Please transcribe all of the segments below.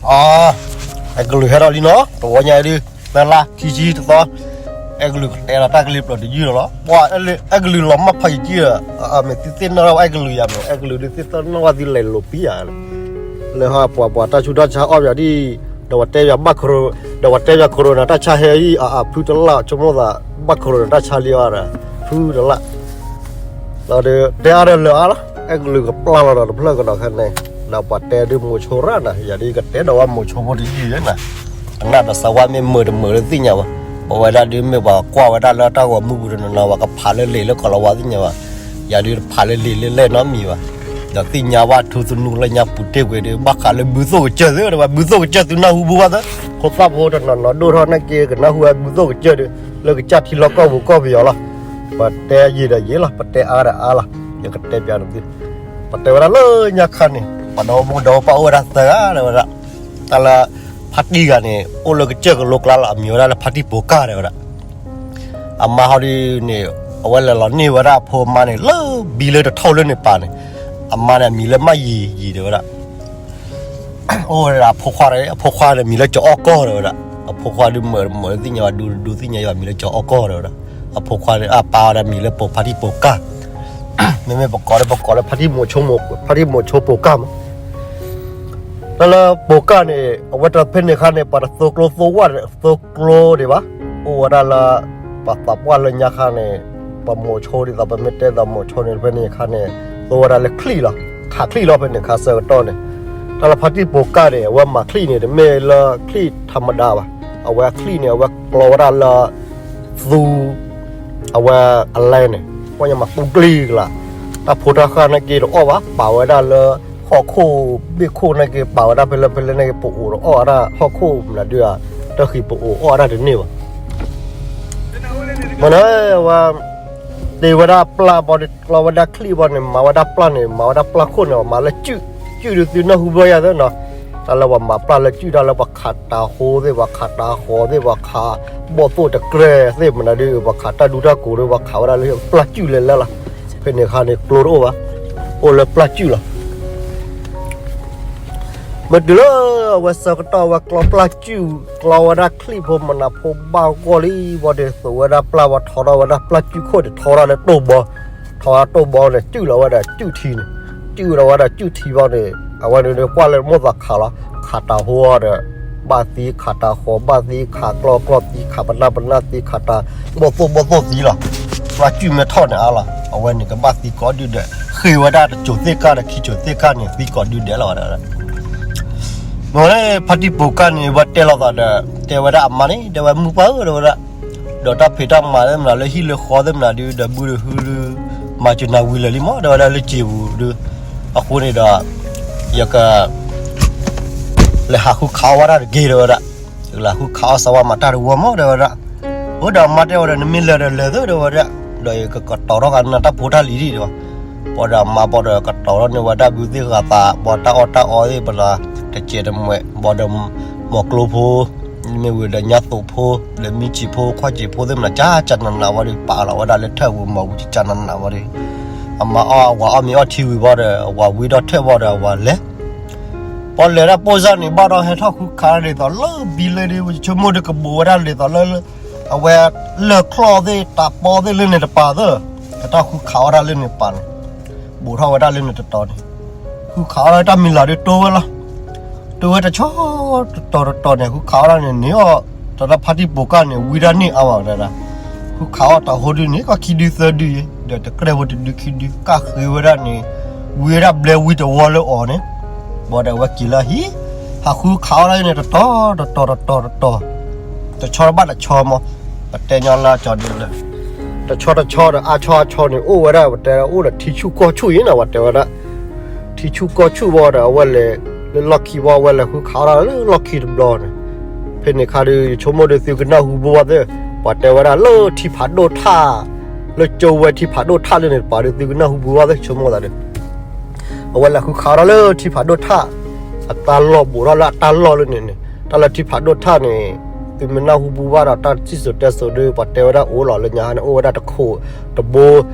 အ အဲကလုာ်ဟဲထီၣ်လံနီၤ, တဝီညါဒုး သၢလါခံဆံတသီ, အဲကလုာ်ကတဲလီၤတၢ်ကလံၤပျီၢ်တယုၢ်လီၤလီၤ. ပှၤ အဲကလုာ်လီၤမၢ်ဖးယံာ်ကံၢ်ဒီး မ့ၢ်သုသ့ၣ်နီၣ်ထီၣ်ဝဲအဲကလုာ်ယၤမ့ၢ် အဲကလုာ်ဒုးသ့ၣ်နီၣ်ထီၣ်ဝဲသုလဲၤလိာ်ပံယၤ လၢဟီပှၤပှၤတၢ်ဆူးတၢ်ဆါအီၣ်ပယၤဒ် ဒီးဝဲတဲပယၤဘၣ်ခရူ, ဒီးဝဲတဲပယၤ corona တၢ်ဆါဟဲအံၤ အဖုတလၢ်ဆိကမိၣ်သး ဘၣ်ခရူန့ၣ်တၢ်ဆါလံအီၤဒီး ဖုတလၢ် ဒီးတဲအါဒီးလၢာ်အါလီၤ, အဲကလုာ်ကပျၢ်လီၤဒီးတဖျၢၣ်ကဒီးခဲန့ၣ်, ဒီးပှၤတဲဒုးမိၤဆိရၣ်နၤ, ယၤဒုးကတဲဒီးဝဲမိၤဆိဖိတယုၢ်နၤ, အနၢ်ဒီးစးဝါမ့ၢ်မုာ်တမုာ်လၢသ့ၣ်ညါဘၣ်, ပဝဲဒၣ်ဒုးမ့ၢ်ပှၤကွၢ်ဝဲဒၣ်လၢတၢ်ဂီၤမုၢ်ပူၤတနီၤနီၤ ပှၤကဖးလၢလံာ်လၢကီၢ်လီၤဝါသ့ၣ်ညါဘၣ်, ယၤဒုးတဖးလၢလံာ်လၢလဲၣ်နီတမံၤဘၣ်, ဒီးသ့ၣ်ညါဘၣ်ထူသနူလၢညါပူၤတ့ၢ်ကွံာ်ဒုး ဘၣ်ဃးလၢဘုသိၣ်ကစၢၢ်သ့ၣ်ဒီး ဘုသိၣ်ကစၢၢ်သုနၢ်ဟူဘၣ်သ့ၣ်, ခိၣ်သၣ်ဖိတနီၤနီၤဒိၣ်ထီၣ်နာ်က့ ကနၢ်ဟူဝဲဘုသိၣ်ကစၢၢ်ဒီး လၢကစၢ်ထံလီၢ်ကီၢ်ပူၤကီၢ်ပယီၤလီၤ, ပတဲယံာ်ဒီးယံာ်လီၤ, ပတဲအါဒီးအါလီၤ, ယကတဲပျးန့ၣ်သု, ပတဲဝဲဒၣ်လၢညါခါန့ၣ် ပှၤဒီမါဒီပၢ်အိၣ်ဝဲဒၣ်သၢဂၤဒီးဝဲဒၣ်, တၢ်လၢ ဖါတံၢ်ဂၤန့ၣ် အိၣ်လၢကစၢၢ်ကလိကျါလီၤ, အမံၤဝဲဒၣ်လၢဖါတံၢ်ပိာ်ကၢ်ဒီးဝဲဒၣ် အမါဟီဒုးန့ၣ် အဝဲလဲၤလီၤန့ၢ်ဝဲဒၣ်အဖိမါန့ၣ် လၢဘံလၢတထီၣ်လၢန့ၣ်ပာ်န့ၣ်, အမါန့ၣ်အမံၤလၢမၢ်ယံၤယံၤတဲဝဲဒၣ်, အိၣ်ဝဲဒၣ်အဖိခွါ, အဖိခွါန့ၣ်မံၤလၢကၠီၤအီၣ်ကီၢ်တဲဝဲဒၣ်, အဖိခွါဒုးမုာ်တမုာ်လၢသ့ၣ်ညါဘၣ် ဒူဒူသ့ၣ်ညါဘၣ်မံၤလၢကၠီၤအီၣ်ကီၢ်တဲဝဲဒၣ်, အဖိခွါန့ၣ် အပၢ်ဝဲဒၣ်မံၤလၢပိာ်ဖါတံၢ်ပိာ်ကၢ်, မ့မ့ၢ်ပကိးလၢပကိးလၢဖါတံၢ်မိၤဆိ, ဖါတံၢ်မိၤဆိပိာ်ကၢ်မး တၢ်လၢပိာ်ကၢ်န့ၣ် အဝဲတဖဲန့ၣ်ခါန့ၣ် ပှၤတသိကျိသိဝဲ သိကျိဒံးဘၣ်, အိၣ်ဝဲဒၣ်လၢ ပှၤသးပှၢ်လၢညါခါန့ၣ် ပမိၤဆိဒ်သိး ပမ့ၢ်တဲသိးမိၤဆိန့ၣ် တဖဲန့ၣ်ခါန့ၣ် သိဝဲဒၣ်လၢချံၣ်လီၤ, ခးချံၣ်လီၤ ဖဲန့ၣ်ခါဆၢကတီၢ်န့ၣ်, တၢ်လၢဖါတံၢ်ပိာ်ကၢ်န့ၣ် အဝဲမၤချံၣ်န့ၣ် တမ့ၢ်လၢချံၣ်ထးမဒါဘၣ်, အဝဲချံၣ်န့ၣ် အဝဲကျီဝဲဒၣ်လၢ သူ အဝဲအလဲန့ၣ် ပှၤညါမၤသူကျံကလး, တၢ်ဖိတၢ်ဃၢ်နာ်က့တအီၣ်ဘၣ် ပာ်ဝဲဒၣ်လၢ ဟီၣ်ခိၣ်ဘ့ၣ်ခိၣ်နာ်က့ ပာ်ဝဲဒၣ်ဖဲလၢဖဲလၢနာ်က့ ပအိၣ်တအီၣ်ဝဲဒၣ်ဟီၣ်ခိၣ်မနုၤဒုးဧါ, တၢ်ဃံၤပအိၣ်အီၣ်ဝဲဒၣ်တန့ၢ်ဘၣ် မ့ၢ်န့ၣ် ဝဲ တ့ဝဲဒၣ်ပျၢ်ဘီန့ၣ် ကျီဝဲဒၣ်ချံၣ်ဘီန့ၣ် မၤဝဲဒၣ်ပျၢ်န့ၣ် မၤဝဲဒၣ်ပျၢ်ခိၣ်န့ၣ် မၤလၢစုၣ်, စုၣ်ဒုးသုနၢ်ဟူဘၣ်ယၤသ့နီၤ, တၢ်လၢပှၤမၤပျၢ်လၢစုၣ် တၢ်လၢပှၤခးတၤဟိသ့ၣ် ပှၤခးတၤဟီသ့ၣ် ပှၤခးဘီၣ်သိၣ်တကြဲသ့ၣ်မနုၤဒုး ပှၤခးတၢ်ဒူတၢ်ကိးဒုး ပှၤခးဝဲဒၣ်လၢပျၢ်စုၣ်လဲၤလဲၤလီၤ, ဖဲန့ၣ်ခါန့ၣ် ကျိတအိၣ်ဘၣ်, အိၣ်လၢပျၢ်စုၣ်လီၤ မ့ၢ်တုၤလၢအဝဲဆၢကတီၢ်ဝဲကျီပျၢ်စုၣ်, ကျီဝဲဒၣ်ချံၣ်ဖိမနၤဖိဘၣ်ဂီၢ်လံဘီဒီး သိးဝဲဒၣ်ပျၢ်ဝဲထီထီၣ်ဝဲဒၣ်ပျၢ်စုၣ်ခိၣ်န့ၣ် ထီထီၣ်လၢတိၢ်ဘီ, ထီထီၣ်တိၢ်ဘီန့ၣ် စုၣ်လီၤဝဲဒီးစုၣ်ထံန့ၣ်, စုၣ်လီၤဝဲဒီးစုၣ်ထံဘီန့ၣ် အဝဲန့ၣ်ကွၢ်လၢမိၢ်သးခးလီၤ, ခးတၤဟိဒီး ဘၣ်သံခးတၤဃီၤ ဘၣ်သံခးကျီကျီသံ ခးပနၢ်ပနၢ်သံ ခးတၤဘီၣ်သိၣ်ဘီၣ်သိၣ်သံလီၤ, ပျၢ်စုၣ်မ့ၢ်ထီၣ်န့ၣ်အါလီၤ အဝဲန့ၣ်ကဘၣ်သံကိးဒုဒဲး, ဃ့ဝဲဒၣ်တစိၤသ့ၣ်ကၢ်ဒီးခံစိၤသ့ၣ်ကၢ်န့ၣ် သံကိးဒုဒဲးလီၤဝဲဒၣ် မ့ၢ်ဝဲလၢဖါတံၢ်ပိာ်ကၢ်န့ၣ် ဝဲတဲလိာ်သးဒီး တဲဝဲဒၣ်အမါန့ၣ် တဲဝဲမုၢ်ပှၢ်ဧၢ တဲဝဲဒၣ်, ဒီးတၢ်ဖံးတၢ်မၤသ့ၣ်မနုၤလၢဟံၣ်လၢဃီသ့ၣ်မနုၤဒုး ဒီးဘုဒီးဟုဒုး မၤစၢၤနၤဝံၤလၢာ်လံမး တဲဝဲဒၣ်လၢစံာ်ပူၤဒုး, အဃိန့ၣ်ဒီး ယက လဲၤဟးဃုခးအီၣ်ဝဲဒၣ်တဂ့ၤ တဲဝဲဒၣ်, ယကလဲၤဃုခးအီၣ်စးဝါမၤတၢ်တဝီမး တဲဝဲဒၣ်, အိၣ်ဒီးအမါတဲဝဲဒီး နမ့ၢ်လဲၤဒီးလဲၤသ့ တဲဝဲဒၣ်, ဒီးယကကတီၤထီၣ်ဃာ်နၤတၢ်ဖိတၢ်လံၤဒံး တဲဝဲ ဘၣ်ဒီးအမါဘၣ်ဒီးကတီၤထီၣ်န့ၢ်ဝဲဒၣ်ဘုသ့ၣ်ဃာ်သး ဘၣ်တၢ်အီၣ်တၢ်အီသ့ၣ်ပလၢ တစဲးတမှဲး ဘၣ်ဒီး မိၤကျိဖိ မ့ၢ်ဝံၤဒီးညါသိးဖိ ဒီးမံဆံးဖိ ခွါဆံးဖိသ့ၣ်မနုၤ ကၢ်ကၢ်နးနးဝဲဒီး ပာ်လီၤဝဲဒၣ်လၢထၢၣ်ပူၤမၤဝံၤကၢ်ကၢ်နးနးဝဲဒီး အမါအီၣ်အဝၤအီၣ်မ့ၤအီၣ်ထံဝံၤဘၣ်ဒီး အဝၤဝံဒီးထၢၣ်ဘၣ်ဒီးအဝၤလဲၤ ပီၣ်လဲၤဒၣ်ပိၢ်စၢ်န့ၣ် ဘၣ်ဒီးဟဲထီၣ်ဃုခးဒ်သိးလၢဘံလၢဒုး ဆိကမိၣ်ဒုးကဘူးဝဲဒၣ်ဒ်သိးလၢ အဝဲလၢၢ်ချီၣ်သ့ၣ်တၢ်ပီသ့ၣ်လၢန့ၣ်တပၤသ့ၣ် ဟဲထီၣ်ဃုခးအီၣ်ဒၣ်လၢန့ၣ်ပၤန့ၣ် ဘူးထီၣ်ဝဲဒၣ်လၢန့ၣ်တတီၤန့ၣ် ဃုခးအီၣ်ဒၣ်တၢ်မံၤလၤဒုးတိဝဲလီၤ တိဝဲတဆီ တတီၤတတီၤန့ၣ် ဃုခးအီၣ်ဒၣ်န့ၣ်န့ၣ်အီၤ တၢ်ဖါတံၢ်ပိာ်ကၢ်န့ၣ် ဝံဒၣ်န့ၢ်အါဘၣ်ဝဲဒၣ် ဃုခးအီၣ်တၤဟိဒုးန့ၣ် ကီၢ်ခံဒုသၢဒုယဲ ဒီးတကြဲၢ်ဖိတဒုခံဒု ကၣ်ဃ့ဝဲဒၣ်န့ၣ် ဝံဝဲဒၣ်ဘျဲဝံတဝီလၢအီၤန့ၣ် ဘၣ်ဒီးအဝဲက့ၤလၢဟံၣ် ဟးဃုခးအီၣ်ဒၣ်န့ၣ် တတီၤတတီၤတတီၤတတီၤ တဆီတဘၣ်တဆီမး ပတဲညီလၢကၠီဒုလၢ တဆီတဆီဒီးအါဆီအါဆီန့ၣ် အိၣ်ဝဲဒၣ် ပတဲအိၣ်ဒီးထံဆူၣ်ကီၢ်ဆူၣ်အံၤနီၤ ပှၤတဲဝဲဒၣ် ထံဆူၣ်ကီၢ်ဆူၣ်ဘၣ်ဒီး အဝဲလဲၤ လၢလီၢ်ခံဘၣ် အဝဲလဲၤဃုခးအီၣ်ဒၣ်လၢလီၢ်ခံတဘျီန့ၣ် ဖဲန့ၣ်ခါဒုး ယဆိကမိၣ်ဒုးသုကနၢ်ဟူဘိဘၣ်သ့ၣ် ပှၤတဲဝဲဒၣ်လၢထံဖးဒိၣ်ထၣ် လၢကၠိဝဲထံဖးဒိၣ်ထၣ်လၢန့ၣ်တပၤဒုး သုကနၢ်ဟူဘိဘၣ်သ့ၣ် ယဆိကမိၣ်သးဒုး အဝဲလဲၤဃုခးအီၣ်ဒၣ်လၢထံဖးဒိၣ်ထၣ် အတၢ်လီၢ်ဘူးထီၣ်လၢအတၢ်လီၢ်လၢန့ၣ်န့ၣ် တၢ်လၢထံဖးဒိၣ်ထၣ်န့ၣ် သုမ့ၢ်နၢ်ဟူဘိဘၣ်ဒီးတၢ်စံၣ်စိၤတဲစိၤဒုး ပှၤတဲဝဲဒၣ်အိၣ်လီၤလၢညါန့ၣ် အိၣ်ဝဲဒၣ်တခိးတဘိ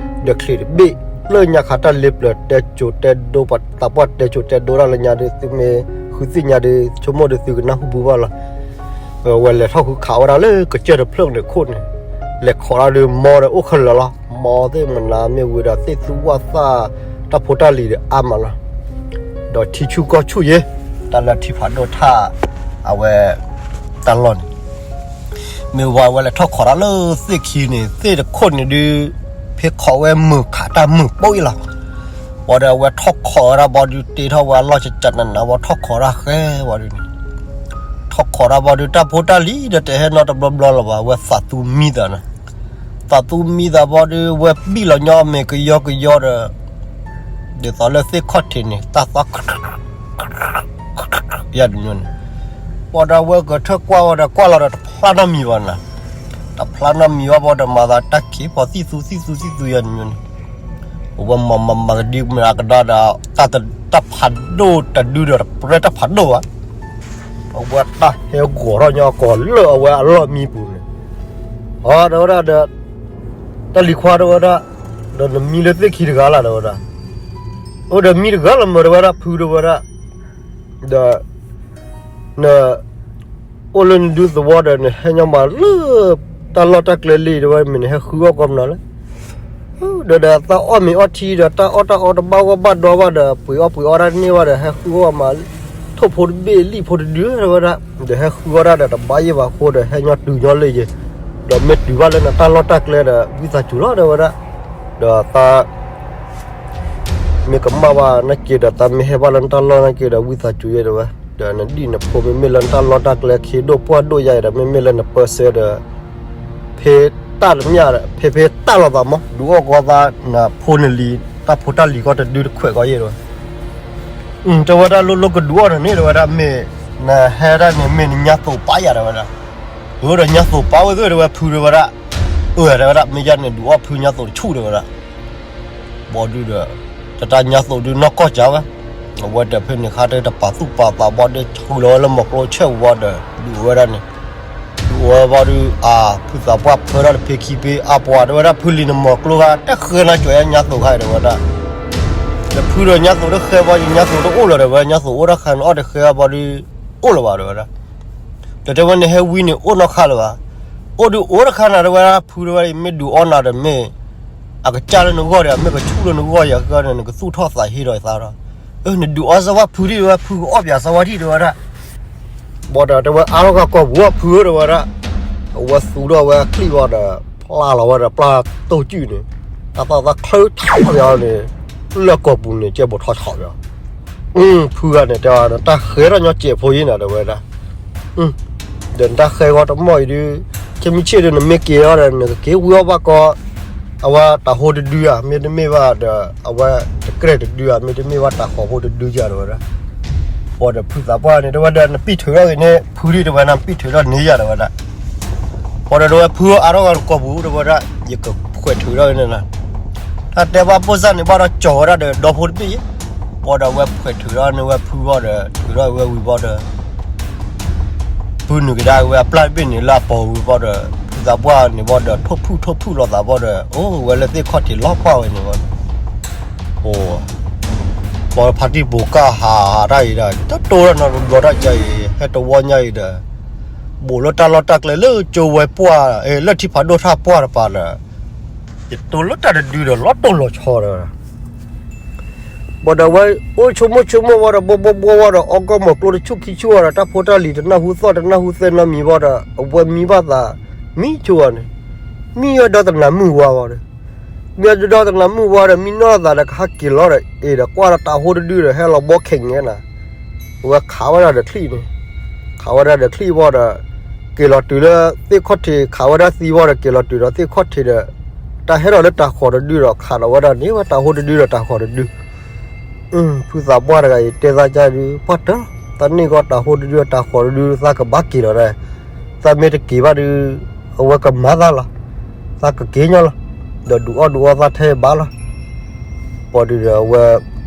ဒီးချံးတဘ့ၣ် လၢညါခါတၢ်လ့ပျၢၤတဲစိၤတဲဒိ ပှၤသးပှၢ်တဲစိၤတဲဒိတၢ်လၢညါဒုး သုမ့ၢ် ဃုသ့ၣ်ညါဒီး ဆိကမိၣ်ဒီးသုကနၢ်ဟူဘူၣ်ဘၣ်လီၤ. ဝဲလဲၤထီၣ်ဃုခးဝဲဒၣ်လၢကစၢၢ်တဖျၢၣ်န့ၣ်ခိၣ်န့ၣ်, လဲၤခိးဒၣ်ဒီးမီဒီးအိၣ်ခဲလၢာ်လီၤ. မီသ့ၣ်မနၤမ့ၢ်ဝံၤဒီးသ့ၣ်သူဝၣ်သၣ် တၢ်ဖိတၢ်လံၤဒီးအါမးလီၤ. ဒီးထံဆူၣ်ကီၢ်ဆူၣ်ယဲ, တၢ်လၢထံဖးဒိၣ်ထၣ် အဝဲ တၢ်လီၢ်န့ၣ် မ့ၢ်ဝဲဝဲလဲၤထီၣ်ခိးတၢ်လၢသ့ၣ်ခံန့ၣ် သ့ၣ်တခိၣ်န့ၣ်ဒုး ဖဲခိးဝဲမုၢ်ခးတၢ်မုၢ်ပိၢ်အံၤလီၤ. ဝံၤဒီးအဝဲထီၣ်ခိးဝဲဒၣ်ဘီဒုး တ့ထီၣ်ဝဲအလီၢ်ကကနနၤ ဝံၤထီၣ်ခိးတၢ်ဃဲဝံၤဒုးန့ၣ်, ထီၣ်ခိးတၢ်ဘီဒုး တၢ်ဖိတၢ်လံၤဒီးတဟဲနီတဘျီဘျီလၢၤဘၣ် အဝဲသးသူမံသးန့ၣ်, သးသူမံသးဘီဒုး ဝဲဘံၣ်လီၤညီအမဲာ်ကယီကယီဒီး ဒ်သိးလၢသ့ၣ်ခီၣ်ထံးန့ၣ် တၢ်သီ ယၤတမံၤန့ၣ်, ဘၣ်ဒီးအဝဲကထၢၣ်ကွၢ်ဝဲဒီးကွၢ်လီၤဒီးတဖျါနီတမံၤဘၣ်နၤ, တဖျါနီတမံၤဘၣ်ဘၣ်ဒီးမၤသးတၢ်ခံးဖီသံၣ်သူသံၣ်သူသံၣ်သူယၤတမံၤန့ၣ်, အဝဲမၤမၤမၤကဒံကဒါဒီး တၢ်တဖးဒိၣ်တဒုဒီးတပြဲတၢ်ဖးဒိၣ်ဘၣ်, အဝဲတၢ်ဟဲဂီၤထီၣ်ညီကီးလၢအဝဲအလီၢ်မံပူၤန့ၣ်, အတဲဝဲဒၣ်ဒီး တၢ်လံၤခွါတဲဝဲဒၣ်, ဒီးနမံလၢသ့ၣ်ခံတဂၤလၢ်တဲဝဲဒၣ်, အိၣ်ဒီးမံတဂၤလၢၤမးတဲဝဲဒၣ် ဖုတဲဝဲဒၣ်, ဒီး န အိၣ်လၢနဒူသဝီဒီး နဟဲညီမးလၢ တၢ်လီၢ်တၢ်ကျဲလံတဲဝဲ မ့ၢ်နဟဲဃုအီၣ်ကီမနုၤလဲၣ်, ဒီးဒီးတၢ်အီၣ်မ့ၤအီထံဒီး တၢ်အီၣ်တၢ်အီတဘၣ်ဂီၢ်ဘၣ်ဒီဘၣ်ဒီး ပှ့ၤအီၣ်ပှ့ၤအီတၢ်န့ၢ်ဘၣ်ဒီး ဟဲဃုအီၣ်မး ထိၣ်ဖိတဘ့ၣ်လံၣ်ဖိတဒုတဲဝဲဒၣ်, ဒီးဟဲဃုအီၣ်တၢ်ဒီးတဘၣ်ယဲၢ်ဘၣ်အဃိဒီး ဟဲညီတုၤညီလၢယဲၢ်, ဒီးမ့ၢ်တုၤဘၣ်လၢနတၢ်လီၢ်တၢ်ကျဲဒီး ဝံသးစူၤလီၤတဲဝဲဒၣ်, ဒီးသး မ့ၢ်ကမၣ်ဘၣ်နာ်က့ဒီး သးမ့ၢ်ဟဲဘၣ်လၢနတၢ်လီၢ်နာ်က့ဒီး ဝံသးစူၤယဲၢ်တဲဝဲ, ဒီးနဒံၣ်နဖိမ့မ့ၢ်လၢနတၢ်လီၢ်တၢ်ကျဲ ခ့ဒိၣ်ပှၢ်ဒိၣ်ယါအံၤဒီး မ့မ့ၢ်လၢနပၢဆှၢဒီး ဖဲတၢ်တမၣ်ဒီး ဖဲဖဲတၢ်လိာ်သးမး ဒုးအီၣ်ကီသး နဖိနလံၤ တၢ်ဖိတၢ်လံၤကီတဒုတခွဲးကီယဲၢ်တဲဝဲ, တဲဝဲဒၣ်လိၣ်လိၣ်ကဒုးအီၣ်တန့ၣ်တဲဝဲဒၣ် မ့ၢ်နဟဲဒၣ်န့ၣ် မ့ၢ်နညါသိးပာ်ယၤတဲဝဲဒၣ်, အၢ ဒီးညါသိးပာ်ဝဲသ့ၣ်တဲဝဲ ဖုတဲဝဲဒၣ်, အၢ တဲဝဲဒၣ် မ့ၢ်ယါန့ၣ် ဒုးအီၣ်ဖုညါသိးတဆူၣ်တဲဝဲဒၣ် ဘီဒုဒီး တၢ်တၢ်ညါသိးဒုနီၢ်ကီၢ်စၢ်ဝဲ, အဝဲဒီးဖဲန့ၣ်ခါတပာ်သူၣ်ပာ်သးဘီဒီး ဆှၢလီၤဝဲလၢမီၤကျိဆဲၣ်ဝံၤဘီဒီး ဒုးဝဲဒၣ်န့ၣ်, ဒုးဝဲဘီဒုး အဖုသးပှၢ်ဖၢထီၣ်တဖဲခံဖဲအါပှၤတဲဝဲဒၣ် ဖုလံၤနမီၤကျိခါ တဃဲနၤကွဲးညါသိးခါတဲဝဲဒၣ်, ဒီးဖုဒီးညါသိးတဃဲဘီ ညါသိးတအိၣ်လၢၤဒီးဝဲ ညါသိးအိၣ်တခါန့ၣ်အီၣ်တဃဲဘီဒုး အိၣ်လၢၤဘၣ်တဲဝဲဒၣ် ဒီးတဲဝဲန့ၣ်ဟဲဝံန့ၣ် အိၣ်နီၢ်ခါလၢၤဘၣ်, အိၣ်ဒုးအိၣ်တခါနၤတဲဝဲဒၣ် ဖုတဲဝဲဒၣ် မ့ၢ်ဒုးအီနၤဒီးမ့ၢ် အကစၢ်လၢနဂီၢ်ဒီး မ့ၢ်ကဆူၣ်လၢနဂီၢ်ယၤကန့ၣ် နကသူၣ်ထီၣ်သးဟ့ဒီးသးဒီး, အၢ နဒုးအီစၢၤဝဲဖုဒံးတဲဝဲ ဖုကအီၣ်ပၠးစၢၤဝဲဒံးတဲဝဲဒၣ်, ဘီဒီးတဲဝဲအါထီၣ်ကီၢ်ပူၤအီၣ်ဖုဧၢတဲဝဲဒၣ်, အဝဲသူထီၣ်ဝဲအချံၣ်ဘီဒီး ဖျါလီၤဝဲဒီးပျၢ်တိၢ်ကုၢ်န့ၣ်, တၢ်သီၣ်သးချၢထီၣ်ပၠးန့ၣ်, လၢကီၢ်ပူၤန့ၣ် ကဲဘိးထီၣ်ထီၣ်ပၠး ဖုဂၤန့ၣ်တဲဝဲ တၢ်ဃဲထီၣ်ညီစဲးဖိယံၤနၤတဲဝဲဒၣ်, ဒီးနတၢ်ဃဲဂီၢ်တမီၢ်အံၤဒုး, ဆ့မုၢ်ဆ့ၣ်ဒုး နမ့ၢ်က့ၤအီၤဒီး နကက့ၤဝံအီၣ်ဘၣ်ကီ, အဝဲတၢ်ဟိတဒုဧါ မ့တမ့ၢ်ဘၣ်ဒီး အဝဲတကြဲၢ်တဒုဧါ မ့တမ့ၢ်ဘၣ်တၢ်ဃီဖိတဒုဧါတဲဝဲဒၣ်, ဘီဒီးဖုသးပှၢ်န့ၣ် တဲဝဲဒီး နပံၢ်ထုးထီၣ်ဂ့ၤန့ၣ် ဖုဒံးတဲဝဲ နပံၢ်ထုးထီၣ်န့ၢ်ယၤတဲဝဲဒၣ် ပှၤဒီးတဲဝဲ ဖုအါထီၣ်ဂၤတကီၢ်ပူၤတဲဝဲဒၣ် ယကဖှဲးထုးထီၣ်န့ၣ်လီၤ. တၢ်တဲဘၣ်ပိၢ်စၢ်န့ၣ်ဘၣ်ဒီး ကၠီၤဝဲဒၣ်ဒီးဒီဖိတဘ့ၣ်ယဲၢ်, ပှၤဒီးဝဲဖှဲးထုးထီၣ်န့ၢ်ဝဲဖုဘၣ်ဒီး ထုးထီၣ်ဝဲဝံၤဘၣ်ဒီး ဖုနုာ်ကဒါဝဲအပျၢ်တဘ့ၣ်န့ၣ်လၢအပိာ်ဝံၤဘၣ်ဒီး ဖုသးပှၢ်န့ၣ်ဘၣ်ဒီး ထိၣ်ဖုၣ်ထိၣ်ဖုၣ်လိာ်သးဘၣ်ဒီး အိၣ်ဝဲလၢသ့ၣ်ခီၣ်ထံးလီၤပှၢ်ဝဲန့ၣ်ဘၣ်ဒီး ပှၤဖါတံၢ်ပူၤကၢ်ဟးဟးတၢ်အံၤဒီး တတိၢ်တၢ်နီတဘျီတၢ်ကဲအံၤ ဟဲတဝီညါအံၤဒီး ဘူးလၢတၢ်လီၢ်တၢ်ကျဲလၢကၠိဝဲပှၢ် လၢထံဖးဒိၣ်ထၣ်ပှၢ်တပၤဒီး ယတိၢ်လၢတၢ်တဒုဒီး လီၤတိၢ်လီၤဆီဒီး ဘၣ်ဒီးဝဲ အိၣ်ဆိကမိၣ်ဆိကမိၣ်ဝံၤဒီး ဘီဘီဘီဝံၤဒီး အီၣ်ကီၢ်မီၤကျိတဆူၣ်ခံဆူၣ်ဝံၤဒီး တၢ်ဖိတၢ်လံၤတနၢ်ဟူသီၣ်တနၢ်ဟူသဲနီတမံၤဘၣ်ဒီး အဝဲမံဘၣ်သး မံဆိဝဲန့ၣ် မံဝဲဒီးတနၤမုၢ်ဝါဝံၤဒီး မံဒီးတနၤမုၢ်ဝါဒီး မံနီၢ်သးဒီးကဟးက့ၤလီၤဒီး အ့ၣ်ဒီးကွၢ်ဒီးတၢ်ဟိတဒုဒီး ဟဲလီၤဘီခဲးညါနၤ အဝဲခးဝဲဒၣ်ဒီးချံၣ်န့ၣ် ခးဝဲဒၣ်ဒီးချံၣ်ဘၣ်ဒီး က့ၤလီၤတုၤလၢသ့ၣ်ခီၣ်ထံး ခးဝဲဒၣ်သံဘၣ်ဒီး က့ၤလီၤတုၤဒီးသ့ၣ်ခီၣ်ထံးဒီး တၢ်ဟဲထီၣ်လၢတၢ်ဃီတဒုဒီး ခးဒီးဝဲဒၣ်န့ၢ်ဝဲတၢ်ဟိတဒုဒီးတၢ်ဃီတဒု ဖုသးပှၢ်တဂၤအံၤ တဲသးကါဒုး ပှၢ်တၢၢ် သးန့ၢ်ကီးတၢ်ဟိတဒုတၢ်ဃီတဒု သးကဘၣ်က့ၤလီၤဒီး သးမ့ၢ်တက့ၤဘၣ်ဒုး အဝဲကမၤသးလီၤ သးကက့ၤညီလီၤ ဒီးဒုးအီၣ်ဒုးအီသးထဲဘၣ်လီၤ ပှၤဒုးဒီးအဝဲ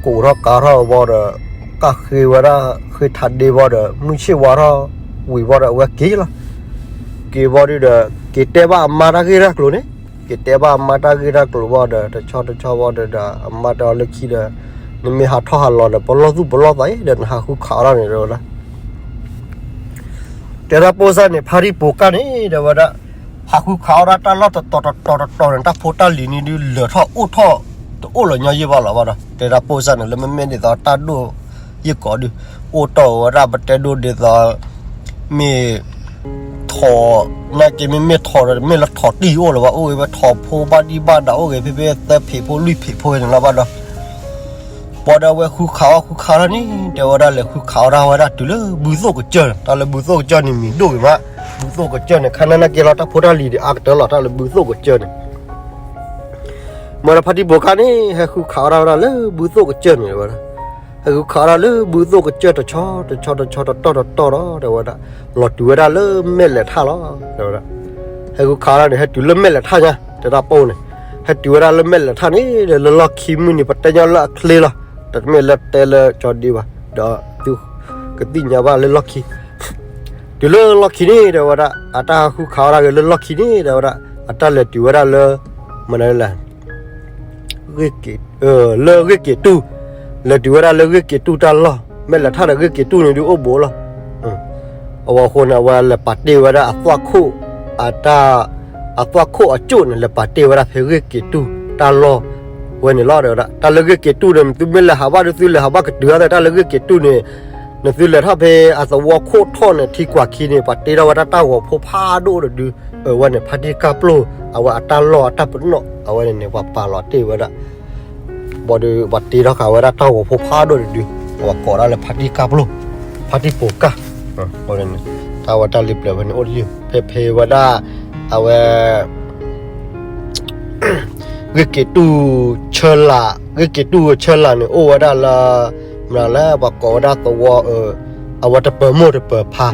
ကိးထီၣ်ကၤထီၣ်ဘၣ်ဒီး ကၣ်ဃ့ဝဲဒၣ် ဃ့ထးဒ့ဘၣ်ဒီး မုၢ်ဆ့ၣ်ဝါထီၣ်ဝံၤဘၣ်ဒီး အဝဲက့ၤလီၤ က့ၤဘၣ်ဒုးဒီး က့ၤတဲဘၣ်အမါတၢ်ဂ့ၢ်တၢ်ကျိၤန့ၣ် က့ၤတဲဘၣ်အမါတၢ်ဂ့ၢ်တၢ်ကျိၤဘၣ်ဒီး တဆီတဆီဘၣ်ဒီး အမါတဲအီၤလၢခံဒီး နမ့ၢ်ဟးထီၣ်ဟးလီၤဒီး ပလီၢ်သူၣ်ပလီၢ်သးအံၤဒီး နဟးဃုခးအီၣ်ဒၣ်န့ၣ် တဲဝဲဒၣ်. တဲဒၣ်ပိၢ်စၢ်န့ၣ် ဖါတံၢ်ပိာ်ကၢ်န့ၣ် တဲဝဲဒၣ်, ဟးဃုခးအီၣ်ဒၣ်တၢ်လီၢ်တတီၤတတီၤတတီၤန့ၣ် တၢ်ဖိတၢ်လံၤန့ၣ်ဒုး လၢာ်ထီၣ်အိၣ်ထီၣ် တအိၣ်လၢၤညီယဲၢ်ဘၣ်လီၤဘၣ်ဒီး တဲဒၣ်ပိၢ်စၢ်န့ၣ် လၢမ့မ့ၢ်ဒ်သိးတၢ်ဒိၣ်ယဲၢ်ကီးဒုး အိၣ်တီၢ်ဝဲဒၣ် ပတဲဒိၣ်ဒ်သိး မ့ၢ် ထိး နာ်က့မ့မ့ၢ်ထိးဒီး မ့ၢ်လၢထိးတံၢ်အိၣ်လၢၤဘၣ် အိၣ်ဂ့ၤဝဲထိးဖိဘၣ်ဒံၣ်ဘၣ်ဒၣ် အိၣ်ဂ့ၤဖဲဖဲသၢဖံးဖိလွံၢ်ဖံးဖိန့ၣ်လီၤဘၣ်ဒီး ဘၣ်ဒီးအဝဲဃုခးအီၣ်ဃုခးအီၣ်ဒၣ်န့ၣ် တဲဝဲဒၣ်လဲၤဃုခးအီၣ်ဒၣ်ဝဲဒၣ်တုၤလၢဘုသိၣ်ကစၢၢ်န့ၣ် တၢ်လၢဘုသိၣ်ကစၢၢ်န့ၣ်မံၤဒိၣ်ဂ့ၤမး ဘုသိၣ်ကစၢၢ်န့ၣ် ခါနၢ်နၢ်က့လီၤ တၢ်ဖိတၢ်လံၤဒံးအါကတၢၢ်လီၤ တၢ်လၢဘုသိၣ်ကစၢၢ်န့ၣ် မ့ၢ်ဒီးဖါတံၢ်ပိာ်ကၢ်န့ၣ် ဟဲဃုခးအီၣ်ဒၣ်ဝဲဒၣ်လၢဘုသိၣ်ကစၢၢ်န့ၣ်ဝဲဒၣ်, ဟဲဃုခးအီၣ်ဒၣ်လၢဘုသိၣ်ကစၢၢ်တဆီတဆီတဆီတတီၢ်တတီၢ်ဒီး တဲဝဲဒၣ်, လီၤတုၤဝဲဒၣ်လၢမဲာ်လဲၤထၣ်လီၤ တဲဝဲဒၣ်, ဟဲဃုခးအီၣ်ဒၣ်န့ၣ် ဟဲတုၤလၢမဲာ်လဲၤထၣ်ညါ တဲဒၣ်ပိၢ်န့ၣ်, ဟဲတုၤဝဲဒၣ်လၢမဲာ်လဲၤထၣ်န့ၣ်ဒီး လၢလီၢ်ခံမုၢ်နံၤ ပတဲညီလၢအချ့လီၤ, တမ့ၢ်လၢတဲလၢကၠီဒံးဘၣ်, ဒီးသုကသ့ၣ်ညါဘၣ်လၢလီၢ်ခံ တုၤလၢလီၢ်ခံန့ၣ် တဲဝဲဒၣ်, အတၢ်ဟးဃုခးအီၣ်ဒၣ်ဂ့ၤလၢလီၢ်ခံန့ၣ် တဲဝဲဒၣ်, အတၢ်လဲၤတုၤဝဲဒၣ်လၢ မနုၤလဲၣ်, လၢဂ့ၢ်က့ၤတူၢ်, လဲၤတုၤဝဲဒၣ်လၢဂ့ၢ်က့ၤတူၢ်တၢ်လီၢ်, မဲာ်လဲၤထၣ်ဒီးဂ့ၢ်က့ၤတူၢ်န့ၣ်ဒုးအိၣ်ဘူးလီၤ. အဝဲအဃိန့ၣ် အဝဲလဲၤပာ်တ့ၢ်ဝဲဒၣ်အသွၣ်ခိၣ်, အတၢ်, အသွၣ်ခိၣ်အကၠိၣ်န့ၣ် လဲၤပာ်တ့ၢ်ဝဲဒၣ်ဖဲဂ့ၢ်က့ၤတူၢ်တၢ်လီၢ်ဝဲန့ၣ်လီၤ တဲဝဲဒၣ်. တၢ်လၢဂ့ၢ်က့ၤတူၢ်န့ၣ် နသုမ့ၢ်လဲၤဟးဘၣ်ဒီး သုလဲၤဟးဘၣ်ကတုၤအသး တၢ်လၢဂ့ၢ်က့ၤတူၢ်န့ၣ် နသုလဲၤထီၣ်ဖဲအသဝီခိၣ်ထီၣ်န့ၣ် ထံကွၢ်ခံန့ၣ် ပှၤတ့ထီၣ်ဝဲဒၣ်တၢ်ဂီၤဖိဖးဒိၣ်တဒု, အဝဲန့ၣ် ဖါတံၢ်ကၢ်ပျိၢ် အဝဲအတၢ်လီၢ်အတၢ်ပနီၣ် အဝဲန့ၣ်န့ၣ် ပှၤပာ်လီၤတ့ၢ်ဝဲဒၣ်, ဘၣ်ဒီး ပှၤတ့ထီၣ်ဃာ်ဝဲဒၣ်တၢ်ဂီၤဖိဖးဒိၣ်တဒု, ပှၤကိးဒၣ်လၢဖါတံၢ်ကၢ်ပျိၢ်, ဖါတံၢ်ပိာ်ကၢ်, တၢ်ဝဲတၢ်လံပျၢၤဖဲန့ၣ်အိၣ်တယုၢ် ဖဲဖဲဝဲဒၣ်, အဝဲ ဂ့ၢ်က့ၤတူၢ်ဆၢလာ်, ဂ့ၢ်က့ၤတူၢ်ဆၢလာ်န့ၣ် အိၣ်ဝဲဒၣ်လၢ, မနုၤလဲၣ် ပှၤကိးဝဲဒၣ်သဝီ, အဝဲတပၢၤမိၢ်တပၢၤဖါ,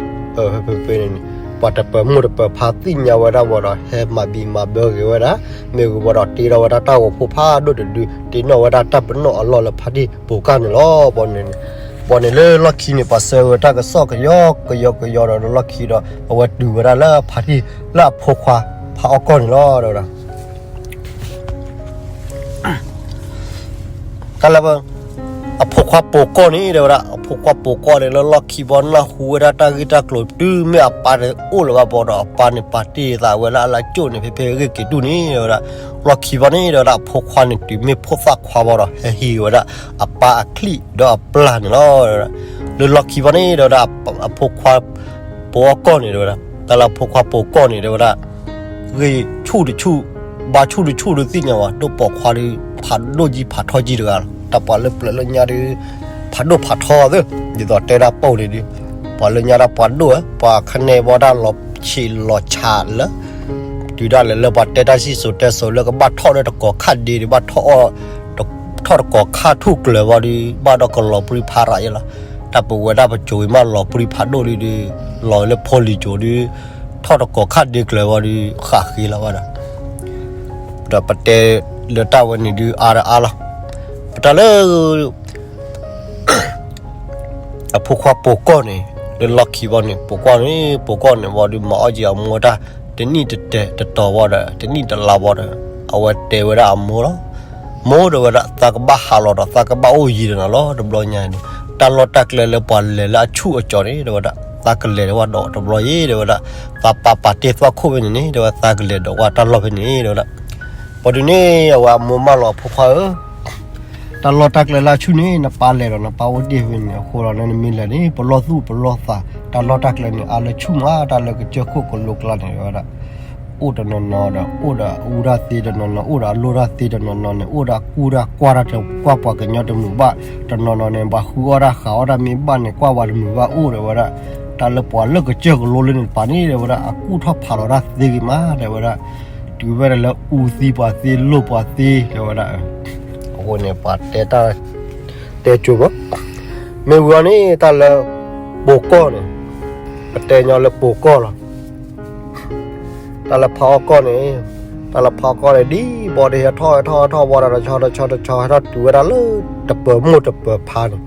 ဖဲဖဲန့ၣ်န့ၣ်, ပှၤတပၢၤမိၢ်တပၢၤဖါသ့ၣ်ညါဝဲဒၣ်ဘၣ်ဒီး ဟဲမၤဘံးမၤဘၢဂ့ၤဝဲဒၣ်, မ့ၢ်ဂ့ၤဘၣ်ဒီးတ့ထီၣ်ဝဲဒၣ်တၢ်ဂီၤဖိဖးဒိၣ်တဒု, တ့နီၣ်ဝဲဒၣ်တၢ်ပနီၣ်အလီၢ်လၢဖါတံၢ်ပိာ်ကၢ်န့ၣ်လီၤ. ဘၣ်န့ၣ်, ဘၣ်န့ၣ်လၢလီၢ်ခံန့ၣ် ပှၤဆှၢဝဲတၢ်ကစီၣ်ကယီကယီကယီဒီးလၢလီၢ်ခံဒီး အဝဲတုၤဝဲဒၣ်လၢဖါတံၢ်လၢအဖိခွါဖးအီၣ်ကီၢ်န့ၣ်လီၤ တဲဝဲဒၣ်. တၢ်လၢ အဖိခွါပိာ်ကီၢ်န့ၣ် တဲဝဲဒၣ်, အဖိခွါပိာ်ကီၢ်န့ၣ် လၢလီၢ်ခံဘၣ်နၢ်ဟူဝဲဒၣ်တၢ်ဂ့ၢ်တၢ်ကျိၤ တုၤမ့ၢ်အပၢ်တအိၣ်လၢၤဘၣ်ဘၣ်ဒီး အပၢ်န့ၣ်ပာ်တ့ၢ်သးဝဲလၢအလၢကၠိၣ်န့ၣ် ဖဲဖဲဂ့ၢ်က့ၤတူၢ်န့ၣ် တဲဝဲဒၣ်, လီၢ်ခံဘၣ်န့ၣ် တဲဝဲဒၣ် အဖိခွါန့ၣ်တုၤမ့ၢ်ဖိသၣ်ခွါဘၣ်ဒီး ဟဲဟံးဝဲဒၣ် အပၢ်အချံၣ်ဒီးအပျၢ်န့ၣ်လီၤ တဲဝဲဒၣ်. လၢလီၢ်ခံဘၣ်န့ၣ် တဲဝဲဒၣ် အဖိခွါ ပိာ်အီၣ်ကီၢ်န့ၣ် တဲဝဲဒၣ်, တၢ်လၢအဖိခွါပိာ်ကီၢ်န့ၣ် တဲဝဲဒၣ် ဂ့ၢ်ဆူၣ်တဆူၣ်, ဘါဆူၣ်တဆူၣ်ဒီးသ့ၣ်ညါဝဲ, ဒိၣ်ပိာ်ခွါဒီး ဖးဒိၣ်ကံဖးထီကံတဂၤလီၤ. တၢ်ပှၤလၢပျၢၤလၢညါဒီး ဖးဒိၣ်ဖးထီသ့, ဒ်သိးတဲဒၣ်ပိာ်န့ၣ်ဒီး ပှၤလၢညါဒၣ်ပှၤဒိၣ်ဧၢ, ပှၤခနဲဘၣ်ဒၣ်လီၤဆံးလီၤဆးလၢ တုၤဒၣ်လဲာ်လၢပှၤတဲတၢ်စံၣ်စိၤတဲစိၤလၢကဘၣ်ထီၣ်ဒီးတကိးခၣ်ဒ့ဒီး ဘၣ်ထီၣ်အီၣ် ထီၣ်တကိးခၣ်ထူၣ်ကျၢၤဘၣ်ဒီး ဘၣ်ဒီးကလီၤပြံဖးရးယဲလီၤ. တၢ်ပဝဲဒၣ်ပစိၤဝံၤမးလီၤပြံဖးဒိၣ်ဒီး လီၤလၢဖိလံၤစိၤဒီး ထီၣ်တကိးခၣ်ဒ့ကျၢၤဘၣ်ဒီး ဃၣ်ဃ့လီၤဘၣ်ဒီး ဒီးပတဲလၢတၢ်ဝဲန့ၣ်ဒုးအါဒီးအါလီၤ. ပတၢ်လၢ အဖိခွါပိာ်ကီၢ်န့ၣ် လၢလီၢ်ခံဘၣ်န့ၣ် ပိာ်ကီၢ်န့ၣ် ပိာ်ကီၢ်န့ၣ်ဘၣ်ဒီး မၤအီၣ်က့ၤအမိၢ်တၢ် တနံၣ်တတဲာ်တတီၤဘၣ်ဒီး တနံၣ်တလါဘၣ်ဒီး အဝဲတဲဝဲဒၣ်အမိၢ်လီၤ. မိၢ် တဲဝဲဒၣ် သးကဘၣ်ဟးလီၤဒီး သးကဘၣ်အိၣ်ယံၤဒီးနၤလီၤ တဘျီညါန့ၣ် တၢ်လီၢ်တၢ်ကျဲလၢပှၤလဲၤလၢအဆူၣ်အကၠီန့ၣ် တဲဝဲဒၣ် သးကလဲၤဒီးဝဲဒီးတဘျီအံၤ တဲဝဲဒၣ် သးပၢ်ပာ်တ့ၢ်သွၣ်ခိၣ်ဖဲန့ၣ်န့ၣ် တဲဝဲ သးကလဲၤဒီးဝဲတၢ်လီၢ်ဖဲန့ၣ် တဲဝဲဒၣ်. ပှၤဒုးန့ၣ် အဝဲအမိၢ်မၢလီၤ အဖိခွါဧၢ တၢ်လီၢ်တၢ်ကျဲလၢအဆူၣ်န့ၣ် နပၢ်လဲၤဒီးနပၢ်အိၣ်တ့ၢ်ဖဲန့ၣ်အဃိလီၤ. နမ့ၢ်လဲၤန့ၣ် ပလီၢ်သူၣ်ပလီၢ်သး တၢ်လီၢ်တၢ်ကျဲန့ၣ် အါလၢဆူၣ်မး တၢ်လၢကစၢၢ်ခိၣ်ကလိကျါန့ၣ် တဲဝဲဒၣ် အိၣ်တနီၤနီၤဒီး အိၣ်ဒီးအူတၢ်သ့တနီၤနီၤ အိၣ်ဒီးအလိၢ်တၢ်သ့တနီၤနီၤန့ၣ် အိၣ်ဒီးအကူတၢ်ကွၢ်တၢ် ကွၢ်ပှၤကညီတမုာ်ဘၣ် တနီၤနီၤန့ၣ် ပှၤဃုအီၣ်တၢ်ဃာ်အီၣ်တၢ်မ့ၢ်ဘၣ်န့ၣ် ကွၢ်ပှၤတမုာ်ဘၣ်အိၣ် တဲဝဲဒၣ်. တၢ်လၢပှၤလၢကစၢၢ်ကလိလၢန့ၣ်တပၤန့ၣ် တဲဝဲဒၣ် အကူၣ်ထီၣ်ဖးလီၤတၢ်သ့ဂ့ၤမး တဲဝဲဒၣ် တုၤဝဲဒၣ်လၢအူသံပှၤသ့လိၢ်ပှၤသ့ တဲဝဲဒၣ်. အဃိန့ၣ် ပှၤတဲတၢ် တဲကၠိမး မ့ၢ်ဝံၤအီၤန့ၣ် တၢ်လၢပိာ်ကီၢ်န့ၣ် ပတဲညီလၢပိာ်ကီၢ်လီၤ. တၢ်လၢဖးအီၣ်ကီၢ်န့ၣ် တၢ်လၢဖးအီၣ်ကီၢ်န့ၣ် ဒ်ဘၣ်ဒီးဟဲထီၣ်ဟဲထီၣ်ဟဲထီၣ်ဘၣ်ဒီး တဆီတဆီတဆီ ဟဲထီၣ်တုၤဝဲဒၣ်လၢတပၢၤမိၢ်တပၢၤဖါန့ၣ်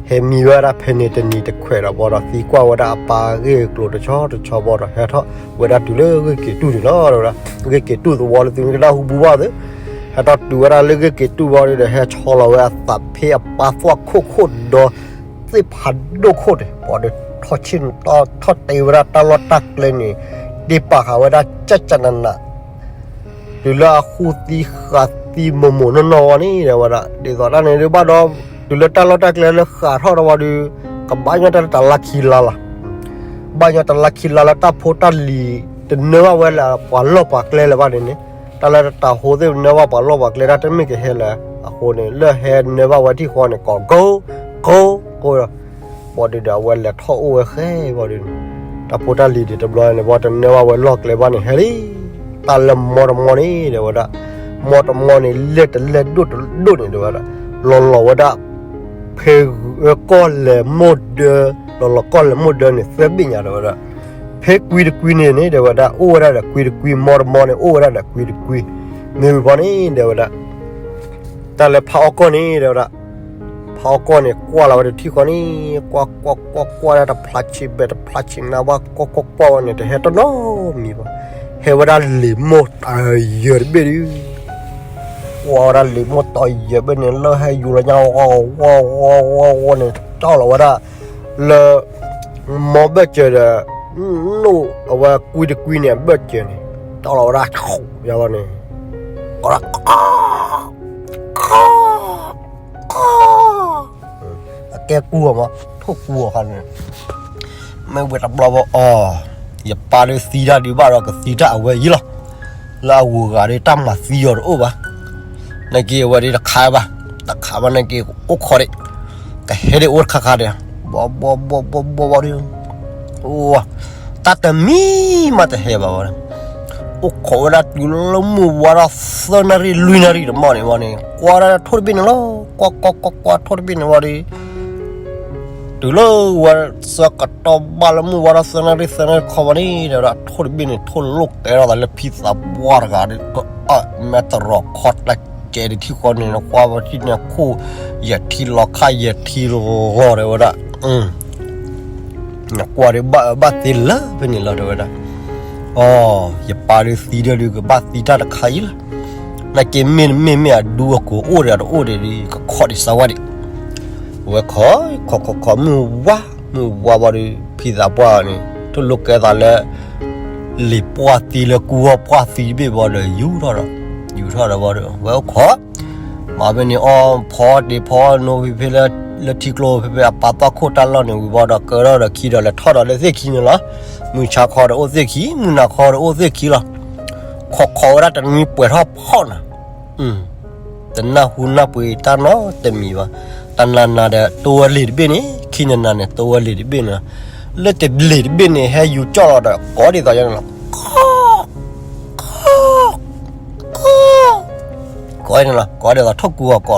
ဟဲမံဝဲဒၣ်ဖဲန့ၣ်တနံၤတခွဲးဒီးဘၣ်ဒီး သံကွၢ်ဝဲဒၣ်အပၢ်ဂ့ၢ်ကျိၤတဆီတဆီဘၣ်ဒီး ဟဲထီၣ်ဝဲဒၣ်တုၤလၢဂ့ၢ်က့ၤတူၢ်န့ၣ်လီၤ တဲဝဲဒၣ်. ဂ့ၢ်က့ၤတူၢ်သဝီလၢသုမ့ၢ်ကနၣ်ဟူဘူဘၣ်သု ဟဲထီၣ်တုၤဝဲဒၣ်လၢဂ့ၢ်က့ၤတူၢ်ဘီဒီး ဟဲဆီလီၤဝဲအသးဖ့အပၢ်သွၣ်ခိၣ်ခိၣ်ဒီး သ့ၣ်ဖးဒိၣ်ခိၣ်န့ၣ် ပှၤဒီးထီၣ်ဆ့ၣ်နီၤထီၣ်တဲဝဲဒၣ်တၢ်လီၢ်တၢ်ကျဲန့ၣ် ဒ့ပာ်ဃာ်ဝဲဒၣ်ကၠၢ်ကၠၢ်နးနး တုၤလၢအဃုသံဃာ်သံမိၢ်မိၢ်နီၢ်နီၢ်ဝဲန့ၣ် တဲဝဲဒၣ် ဒ်သိးတၢ်န့ၣ်ဒုးဘၣ်ဒီး တုၤလၢတၢ်လီၢ်တၢ်ကျဲလၢဃာ်ထီၣ်ဒီးဝံၤဒီး ကဘၣ်ညီတၢ်လၢတၢ်လၢခံလါလီၤ. ဘၣ်ညီတၢ်လၢခံလါလၢတၢ်ဖိတၢ်လံၤ တနၢဘၣ်ဝဲလၢပှၤလီၢ်ပှၤကျဲလၢၤဘၣ်န့ၣ်န့ၣ် တၢ်လၢတၢ်ဟိသ့ၣ်နၢဘၣ်ပှၤလီၢ်ပှၤကျဲတၢ်တမ့ၢ်ကဟဲလၢၤအဃိန့ၣ် လၢဟဲနၢဘၣ်ဝဲထံၣ်ဃီန့ၣ် ကိးကိးကိးဒီး ဘၣ်ဒီး အဝဲလဲၤထီၣ်အိၣ်ဝဲဃဲဘၣ်ဒီး တၢ်ဖိတၢ်လံၤဒံးတဘျီန့ၣ် ဘၣ်တနၢဘၣ်ဝဲလီၢ်ကျဲဘၣ်န့ၣ် ဟဲလံ တၢ်လၢမီတမီန့ၣ် တဲဝဲဒၣ် မီတမီန့ၣ် လဲၢ်တလဲၢ်ဒိၣ်တဒိၣ်န့ၣ် တဲဝဲဒၣ် လီၤလီၤဝဲဒၣ် ဖဲကီၢ်လဲၤမိၢ်ဒၢ လီၤလီၤကီၢ်လဲၤမိၢ်ဒၢန့ၣ် သၢဘ့ၣ်ညါ တဲဝဲဒၣ် ဖဲကွံတကွံန့ၣ်န့ၣ် တဲဝဲဒၣ် အိၣ်ဝဲဒၣ်ဒီးကွံတကွံ မီတမီန့ၣ် အိၣ်ဝဲဒၣ်ဒီးကွံတကွံ မ့ၢ်ဝံၤဘီန့ၣ် တဲဝဲဒၣ် တၢ်လၢဖးအီၣ်ကီၢ်န့ၣ် တဲဝဲဒၣ် ဖးအီၣ်ကီၢ်န့ၣ် ကွၢ်လီၤဝဲတထံၣ်ဃီန့ၣ် ကွၢ်ကွၢ်ကွၢ်ကွၢ်ဒၣ်တဖျါဆံးဘဲတဖျါဆံးနါ ဘၣ်ကွၢ်ကွၢ်ကွၢ်ဝဲန့ၣ် တဟဲတနီၤမံၤဘၣ် ဟဲဝဲဒၣ်လံာ်မိၢ်တယၢၤတဘ့ၣ်ဒုး ကွၢ်ဝဲဒၣ်လံာ်မိၢ်တယၢၤဘ့ၣ်န့ၣ် လၢဟဲယူၤလီၤညါ ဝီဝီဝီဝီန့ၣ် တီၢ်လီၤဝဲဒၣ် လၢ မီဘၢၣ်စၢၤဒီး နိၣ်အဝဲကွံတကွံန့ၣ် အဘၢၣ်စၢၤန့ၣ် တီၢ်လီၤဝဲဒၣ် ယၤလီၤန့ၣ် ကိးဒၣ် အကဲကူအီၤမး ထိၣ်ကူအီၤခါန့ၣ် မ့ၢ်ဝဲတဘျီဘၣ်အီၤ ယပၢ်ဒုးသံတၢ်ဒုးဘၣ်ဒီးကသံတၢ်အဝဲအံၤလီၤ လၢအဂုၤအဂၤဒုးတၢ်မၤသံအီၤတအိၣ်ဘၣ် နာ်က့အဝဲဒုးတခးဘၣ် တခးဘၣ်နာ်က့အိၣ်ခိးဒံး ကဟဲဒံးအိၣ်တခါခါဒံး ဘီဘီဘီဘီဘီဘီဒုး တၢ်တမံၤမးတဟဲဘၣ်ဝဲ အိၣ်ခိးဝဲဒၣ်တုၤလၢမုၢ်ဝါထီၣ်သၢနၣ်ရံၣ်လွံၢ်နၣ်ရံၣ်တမီၢ်န့ၣ်ဝံၤန့ၣ် ကွၢ်ဒၣ်ထိၣ်တဘ့ၣ်န့ၣ်လီၤ ကွၢ်ကွၢ်ကွၢ်ကွၢ်ထိၣ်တဘ့ၣ်န့ၣ်ဝံၤဒီး တုၤလၢဝဲဆၢကတီၢ်ဘၣ်လၢမုၢ်ဝါထီၣ်သၢနၣ်ရံၣ် သၢနၣ်ရံၣ်ခီဘီန့ၣ်ဒီး ထိၣ်တဘ့ၣ်န့ၣ် ထိၣ်လိာ်ကဲထီၣ်သးလၢဖံသးပှၢ်တဂၤဒီး အမဲာ်တရီးခီတကဲးဒံးထံၣ်ဃီန့ၣ် နကွၢ်ဝဲထံၣ်န့ၣ်ခိၣ် ယဲၢ်ထံလီၤခါယဲၢ်ထံလီၤတဲဝဲဒၣ် နကွၢ်ဒီးဘၣ်အၢဘၣ်သီလၢဖဲန့ၣ်လီၤတဲဝဲဒၣ် အိ ယပၢ်ဒုးသံဒီးဒုးကဘၣ်သံတၢ်တခါအံၤလီၤ နာ်က့မ့ၢ်မ့ၢ်မ့ၢ်အဒူအကိၤအိၣ်ဒီးတအိၣ်ဒီးဒုး ကခီၣ်ဒံးစၢ်ဝဲဒံး အဝဲခီၣ်ခီၣ်ခီၣ်ခီၣ်မုၢ်ဝါ မုၢ်ဝါဘီဒီး ဖံသးပှၢ်န့ၣ် ထိၣ်လိာ်ကဲသးလၢ လံာ်ပှၢ်သံလၢကူအီၣ်ပှၢ်သံတဘ့ၣ်ဘီဒီး ယူၤထီၣ်ဒီး ယူၤထီၣ်ဒီးဘီဒီး ဝဲအိၣ်ခိး မၤဖဲန့ၣ်အီၣ်ဖီတ့ၢ်ဖီနိဖံဖဲလၢ လၢထံကျိဖဲဖဲအပၢ်သွၣ်ခိၣ်တၢ်လီၢ်န့ၣ်ဝံၤဘီဒီး ကၢထီၣ်ဒီးခံဒီးလဲၤထီၣ်ဒီးလၢသ့ၣ်ခံန့ၣ်လီၤ မုၢ်ဆါခီဒီးအိၣ်သ့ၣ်ခံ မုၢ်နၤခီဒီးအိၣ်သ့ၣ်ခံလီၤ ခီၣ်ခီၣ်ဝဲဒၣ်တနွံပှဲၤထီၣ်ဖီၣ်နၤ တနၢ်ဟူနၢ်ပှ့ၤတၢ်နီတမံၤဘၣ် တနၤနၤဒီးတိဝဲလံာ်တဘ့ၣ်န့ၣ် ခံနၤနၤန့ၣ် တိဝဲလံာ်တဘ့ၣ်န့ၣ် လၢတလံာ်တဘ့ၣ်န့ၣ် ဟဲယူၤကၠီၣ်လီၤဒီး ကိးဒ်သိးယၤန့ၣ်လီၤ ကိးန့ၣ်လီၤ ကိးဒ်သိးထိၣ်ကူအီၤကိး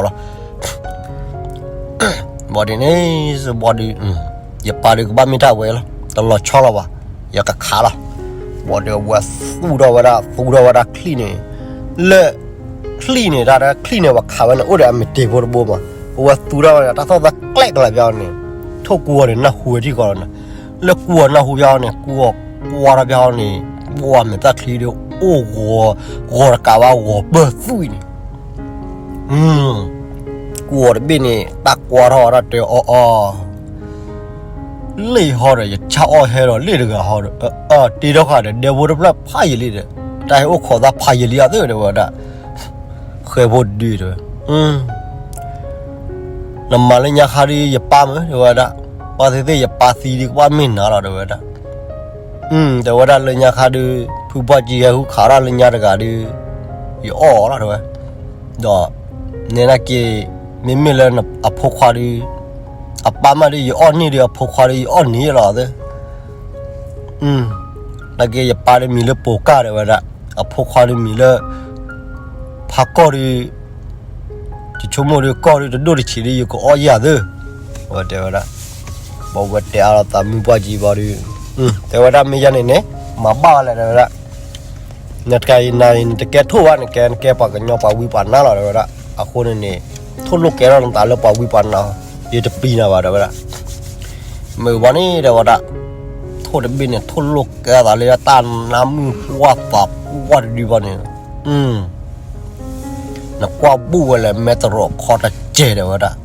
လီၤ ဘီဒ်န့ၣ် ဘီဒ် ယပၢ်ဒုးကဘၣ်မ့ၢ်တၢ်ဝဲလီၤ တလီၤဆီလီၤဘၣ် ယကခးလီၤ ဘီဒ်အဝဲသူၣ်ထီၣ်ဝဲဒၣ် သူၣ်ထီၣ်ဝဲဒၣ်ချံၣ်န့ၣ် လၢ ချံၣ်န့ၣ် တၢ်ချံၣ်န့ၣ် ပှၤခးဝဲန့ၣ် အိၣ်ဒီးအမ့ၢ်တ့ၢ်ဖိတဘိမး အဝဲသူၣ်ထီၣ်ဝဲဒၣ် တၢ်ထီၣ်သးကျဲကလၢာ်ဘၣ်န့ၣ် ထိၣ်ကူအီၤန့ၣ် နၢ်ဟူဝဲထံၣ်ဃီလီၤန့ၣ် လၢကူအီၤနၢ်ဟူဘၣ်န့ၣ် ကူအီၤကွၢ်ထီၣ်ဘၣ်န့ၣ် ဘီမဲာ်သၣ်ချံဒီး အိၣ်ဂီၤ ဂီၤတကးဘၣ်ဂီၤပၢၢ်သွံၣ်န့ၣ် ကူအီၤတဘ့ၣ်န့ၣ် တၢ်ကွၢ်ထီၣ်ဝဲဒၣ်တဲအီၤအီၤ လ့ၣ်ဟီဒီး ယဆၣ်အီၣ်ဟဲဒီးလ့ၣ်တဂၤဟီဒီး အတ့ထီၣ်ဃာ်ဒီး ဒဲဖိတဖျၢၣ်ဖးယံာ်လံဒီး တၢ်ဟဲအိၣ်ခိးသးဖးယံာ်လံအသ့ၣ်တဲဝဲဒၣ် ဃဲဖိဒုတဲဝဲ နမၤလၢညါခါဒီး ယပၢ်မ့ၢ်တဲဝဲဒၣ် ပှၤသ့ၣ်သ့ၣ်ယပၢ်သံဒီး ကဘၣ်မ့ၢ်နၤလီၤတဲဝဲဒၣ် တဲဝဲဒၣ်လၢညါခါဒီး ဖုပှၢ်ကံဟဲဟူခးတၢ်လၢညါတဂၤဒီး ယအီၣ်အီၤလီၤတဲဝဲ ဒီး နဲနာ်က့ မ့မ့ၢ်လၢအဖိခွါဒီး အပၢ်မးဒီး ယအီၣ်န့ၢ်ဒီး အဖိခွါဒီး ယအီၣ်န့ၢ်လီၤသ့ၣ် နာ်က့ ယပၢ်ဒီးမံၤလၢပိာ်ကၢ်တဲဝဲဒၣ် အဖိခွါဒီးမံၤလၢ ဖးကီၢ်ဒီး ယဆိကမိၣ်ဒီးကီၢ်ဒီးတဒိၣ်တဆံးဒီး ယကအီၣ်ယၤသ့ၣ် အဝဲတဲဝဲဒၣ် ဘၣ်ဝဲတဲအါလီၤသးမုၢ်ပှၢ်ကံဘီဒီး တဲဝဲဒၣ်မ့ၢ်ယၤန့ၣ်န့ၣ် မၤဘၣ်ဝဲလဲၣ်တဲဝဲဒၣ် နတကဲအံၤနၤအံၤ နတကဲထိၣ်ဘၣ် နကဲ နကဲပှၤကညီပှၤဝံပှၤနါလီၤတဲဝဲဒၣ် အဃိန့ၣ်န့ၣ် ထိၣ်လိာ်ကဲထီၣ်နသးလၢပှၤဝံပှၤနါ ယတပျံၤနၤဘၣ်တဲဝဲဒၣ် မ့ၢ်ဘၣ်န့ၣ်တဲဝဲဒၣ် ထိၣ်တဘ့ၣ်န့ၣ် ထိၣ်လိာ်ကဲသးလၢတၢ်နါမုၢ်ပှၢ်သးပှၢ်တဒုဘၣ်န့ၣ် ကွၢ်ဘူၣ်ဝဲလၢမဲတရိးခီတစဲးဒီးဝဲဒၣ်,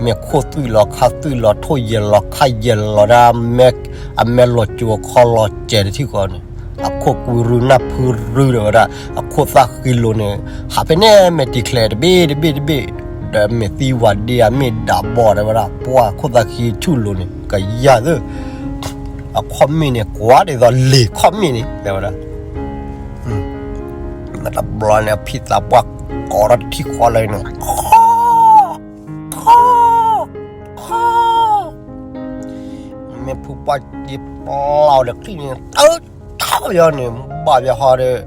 မ့ၢ်ခိၣ်သွံၣ်လီၤခါသွံၣ်လီၤ ထိၣ်ယဲၢ်လီၤခါယဲၢ်လီၤဒၣ်, အမဲလီၤကၠိၤခီလီၤစဲးတထံၣ်ဃီန့ၣ်, အခိၣ်ကွံရူနၢ်ဖုရူဒီးဝဲဒၣ်, အခိၣ်သၣ်ဃံလိၤန့ၣ် ဟးဖဲန့ၣ်မဲာ်တံၤချဲတဘ့ၣ်တဘ့ၣ်တဘ့ၣ်, ဒီးမ့ၢ်သံဝၤဒ့ဧါ မ့ၢ်ဒၣ်ဘီၣ်ဒီးဝဲဒၣ်, ပှၢ်ခိၣ်သၣ်ဃံဆူၣ်လိၤန့ၣ် ကယၢ်သၢ အခီၣ်မ့ၣ်န့ၣ် ကွၢ်ဒ်သိးလ့ၤခီၣ်မ့ၣ်န့ၣ် တဲဝဲဒၣ်, မ့ၢ်တဘျီန့ၣ် ဖံသးပှၢ်ကိးထီၣ်တထံၣ်ဃီလၢန့ၣ်, ခီ, ခီ, ခီ, မ့ၢ်ဖုပှၢ်က့ၤပျီဒီးချံၣ်န့ၣ် တၢ်ထီၣ်ယီၤန့ၣ် ဘၣ်ယီၤဟီဒီး